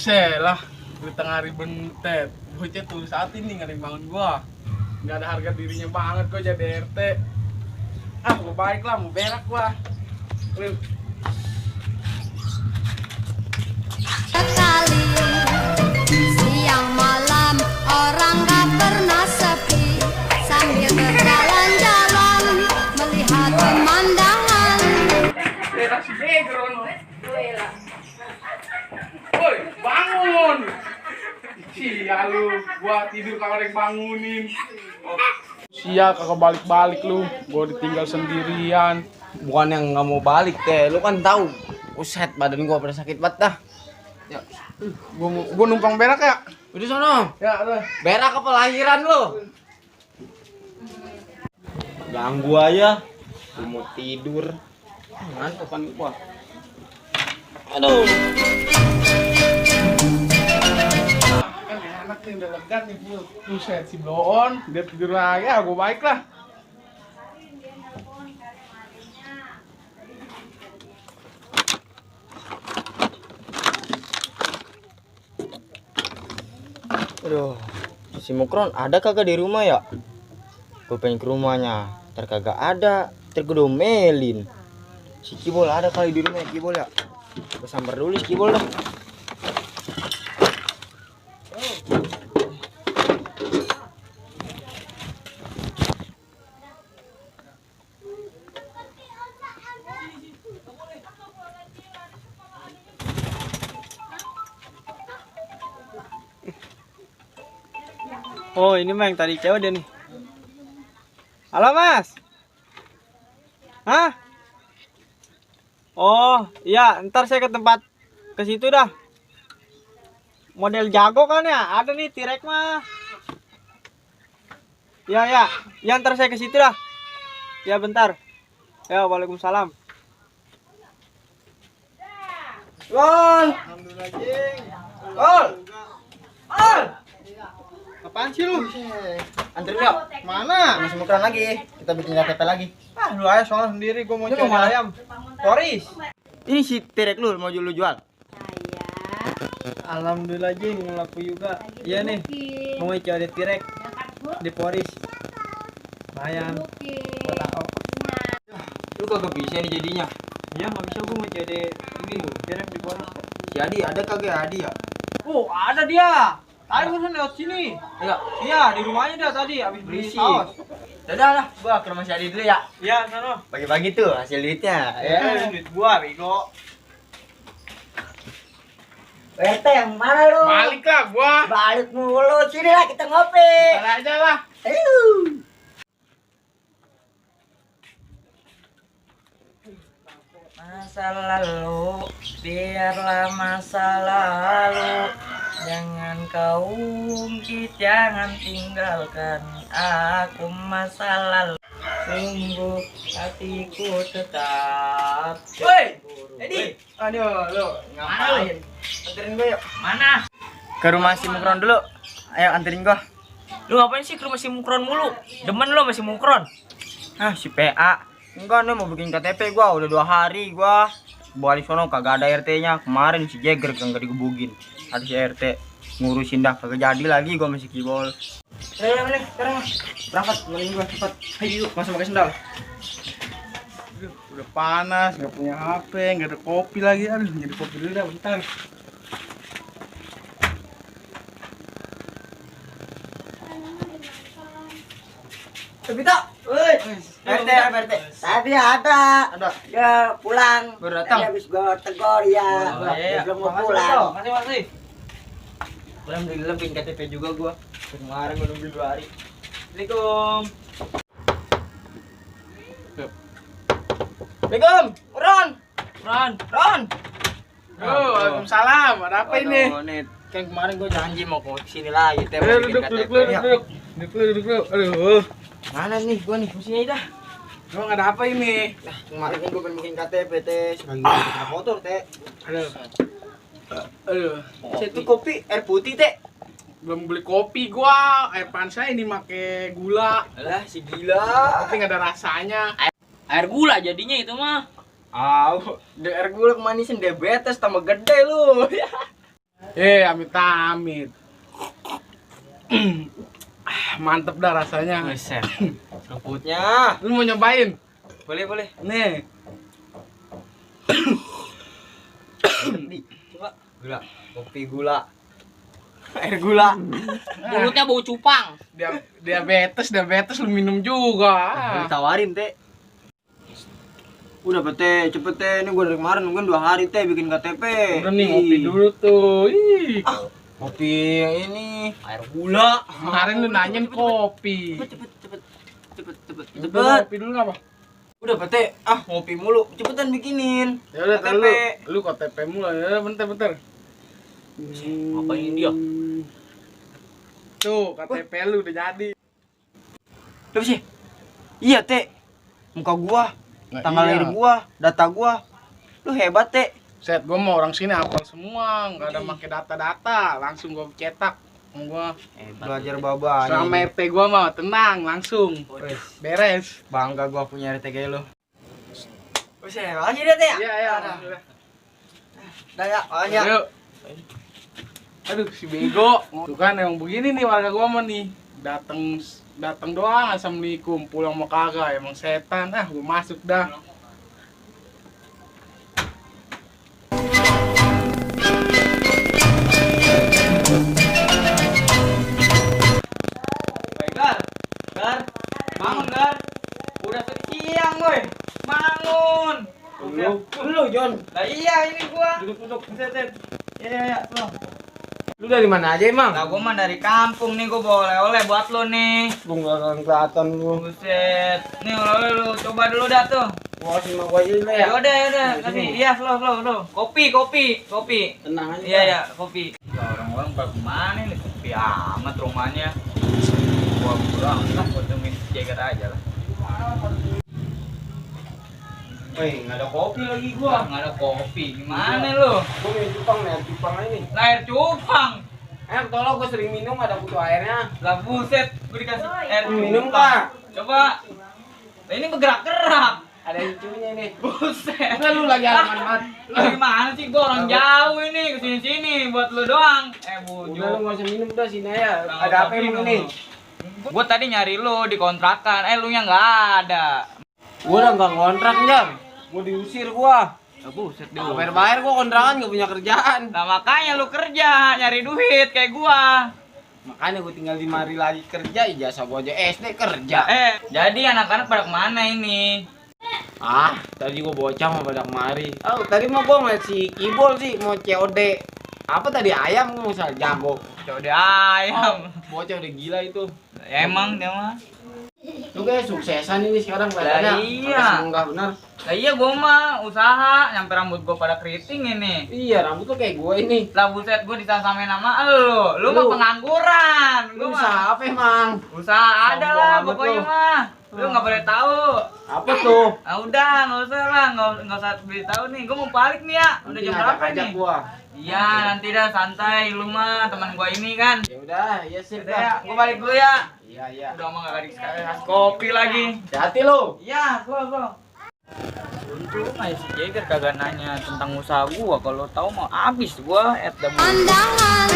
Selah, di tengah hari bentet. Bocah tulis saat ini nggak ada yang bangun gua. Nggak ada harga dirinya banget gua jadi RT. Ah, gua baik lah, mau berak gua. Sekali siang malam orang gak pernah sepi sambil berjalan-jalan melihat pemandangan. Woi, bangun! Sia lu, gua tidur kagak ada yang bangunin. Sia kagak balik-balik lu, gua ditinggal sendirian. Bukan yang nggak mau balik teh, lu kan tahu. Uset badan gua pada sakit banget dah. Ya, Gua numpang berak ya? udah sono. Ya, udah. Berak apa lahiran lu? Ganggu aja. Gua mau tidur. Ngantukan gua. Aduh. Kan enak nih, udah lega nih gua. Buset si Bloon, dia tidur lagi, ah gua baik lah. Aduh, si Mukron ada kagak di rumah ya? Gue pengen ke rumahnya, ntar kagak ada, ntar gue domelin. Si Kibol ada kali di rumah ya Kibol ya? Gue samper dulu si Kibol dah. Oh, ini mah yang tadi cewek dia nih. Halo, Mas. Hah? Oh, iya, ntar saya ke situ dah. Model jago kan ya? Ada nih T-Rex mah. Ya, ya. Ya, ntar saya ke situ dah. Ya, bentar. Ya, waalaikumsalam. Gon! Alhamdulillah, Jing. Gol! Gol! Apaan sih lu? Anterin yuk. Mana? Masih Mukron lagi, kita bikin KTP lagi. Ah, lu aja soalnya sendiri, gua mau Lu cari mau mana? ayam. Toris. Ini si T-Rex lu mau lu jual. Alhamdulillah, Jing, laku juga. Iya nih. Mau cari T-Rex di Poris. Lumayan. Buat aku. Lu kagak bisa nih jadinya. Iya, nggak bisa gua mau jadi ini T-Rex di Poris. Si Adi ada kagak Adi ya? Oh, ada dia. Tadi barusan lewat sini. Ayo, Iya, di rumahnya dia tadi habis beli berisik. saus. Dadah lah, gua ke rumah si Adi dulu ya. Iya, sana. Bagi-bagi tuh hasil duitnya. Ya, duit gua bego. RT yang mana lu? Balik lah gua. Balik mulu, sini lah kita ngopi. Ntar aja lah. Ayo. Masa lalu, biarlah masa lalu. Jangan kau ungkit, jangan tinggalkan aku masa lalu. Sungguh hatiku tetap. Woi, cemburu. Edi. Aduh, lu ngapain? Anterin gua yuk. Mana? Ke rumah si Mukron dulu. Ayo anterin gua. Lu ngapain sih ke rumah si Mukron mulu? Demen lu masih Mukron? Ah, si PA. Enggak nih mau bikin KTP gua udah 2 hari gua. Balik sono kagak ada RT-nya. Kemarin si Jagger kagak digebugin. Ada si RT ngurusin dah kagak jadi lagi gua masih Kibol. Boleh, sekarang Berangkat, temenin gua cepet. Ayo yuk, masuk pakai sendal. Aduh, udah panas, nggak punya HP, nggak ada kopi lagi. Aduh, jadi kopi dulu dah bentar. Tapi tak. Woi, RT, RT. tadi ada. Ada. Ya pulang. Baru datang? Tadi habis gua tegor ya. Oh, iya. Belum mau Makasih, pulang. Bro. Makasih. Alhamdulillah bikin KTP juga gua. Kemarin gua nunggu 2 hari. Assalamualaikum. Assalamualaikum. Ron. Ron. Oh, waalaikumsalam. Ada apa ini? Kan kemarin gua janji mau ke sini lagi teh. Ayo, duduk dulu. Duduk dulu. Aduh, Mana nih gua nih? Kursinya dah. emang ada apa ini? Nah, kemarin kan gua pengen bikin KTP teh, sekali bikin motor teh. Aduh. Aduh. Itu kopi air putih teh. Belum beli kopi gua. Air panas saya ini make gula. Alah si gila. Tapi nggak ada rasanya. Air gula jadinya itu mah. Aw, air gula kemanisan diabetes tambah gede lu. Amit-amit. Mantep dah rasanya. Buset. Seruputnya. Lu mau nyobain? Boleh, boleh. Nih. Nih, coba. Gula, kopi gula. Air gula. Mulutnya bau cupang. Diabetes lu minum juga. Ditawarin, Teh. Udah, Teh, cepet Teh. Ini gua dari kemarin mungkin 2 hari Teh bikin KTP. Udah nih ngopi dulu tuh. Ih. Kopi ini air gula. Kemarin lu nanyain kopi. Cepet. Udah ngopi dulu apa? Udah, Teh. Ngopi mulu. Cepetan bikinin. Ya udah KTP. lu KTP mulu. Ya bentar. Ngapain dia? Tuh, KTP lu udah jadi. Apa sih? Iya, Teh. Muka gua, Nah, tanggal iya. lahir gua, data gua. Lu hebat, Teh. Set, gua mau orang sini hafal semua, nggak ada pakai data-data, langsung gua cetak. Gua Belajar baba. sama RT gua mah tenang, langsung beres. Bangga gua punya RT kayak lu. Wes, makasih deh, Teh. Iya. Dah ya, makasih. Yuk. Aduh, si bego. Tuh kan emang begini nih warga gua mah nih. Datang doang, assalamualaikum, pulang mau kagak, emang setan. Gua masuk dah. Gar, bangun Gar. Udah siang, woi. Bangun. Lu, Jon. Lah iya, ini gua. Duduk. Set. Ya, lo. Lu dari mana aja, Emang? Nah, gua mah dari kampung nih, gua bawa oleh-oleh buat lo nih. Gua enggak kelihatan lu. Buset. Nih oleh-oleh lu, coba dulu dah tuh. Gua terima gua aja dulu ya. Yaudah. Kasih. Iya, slow. Kopi. Tenang aja. Iya, kopi. Ya, orang-orang pada kemana nih? Kopi amat rumahnya. Gua pulang, gua temuin Jagger aja lah. Woi, enggak ada kopi lagi gua. Nggak ada kopi, gimana lu? Gua minum cupang nih, cupang ini. Air cupang. Tolong gua sering minum ada butuh airnya. Lah buset, gua dikasih air Minum, cupang. Kak. Coba. Lah ini bergerak-gerak. Ada lucunya nih. Buset. Enggak lu lagi alaman mat. Lu gimana sih? Gua orang jauh ini, kesini-sini buat lu doang. Udah lu Bujuk. enggak usah minum dah sini aja. Nah, Ada apa tapi emang lu- nih? Gua tadi nyari lu di kontrakan, lu nya nggak ada. Gua udah enggak ngontrak, Jam. Gua diusir gua. Lah buset deh. Bayar gua kontrakan enggak punya kerjaan. Nah makanya lu kerja, nyari duit kayak gua. Makanya gua tinggal 5 hari lagi kerja, ijazah gua aja SD kerja. Jadi anak-anak pada kemana ini? Tadi gua bocah mau pada kemari. Tadi mah gua ngeliat si Kibol sih mau COD. Apa tadi ayam gua mau jago. Coba ayam. Bocah udah gila itu. Emang dia mah. Lu kayak suksesan ini sekarang Lah kelihatannya. iya. Enggak benar. Lah iya gua mah usaha, nyampe rambut gua pada keriting ini. Iya, rambut lu kayak gua ini. Lah buset gua disamain sama lu. Lu mah pengangguran. Lu Gua mah usaha apa emang? usaha ada Sombong lah amat pokoknya lu. mah. Lu nggak boleh tahu. Apa tuh? Ah udah, nggak usah lah, nggak usah beritahu nih. Gua mau balik nih ya. Udah jam berapa Ajak nih? gua. Iya, nanti dah santai lu mah teman gua ini kan. Ya udah, iya sih. Udah ya, gua balik dulu ya. Iya. Udah mah gak dikasih kopi lagi. Hati lu. Iya, slow. Untung aja si Jagger kagak nanya tentang usaha gua. Kalau tahu mau abis gua Pandangan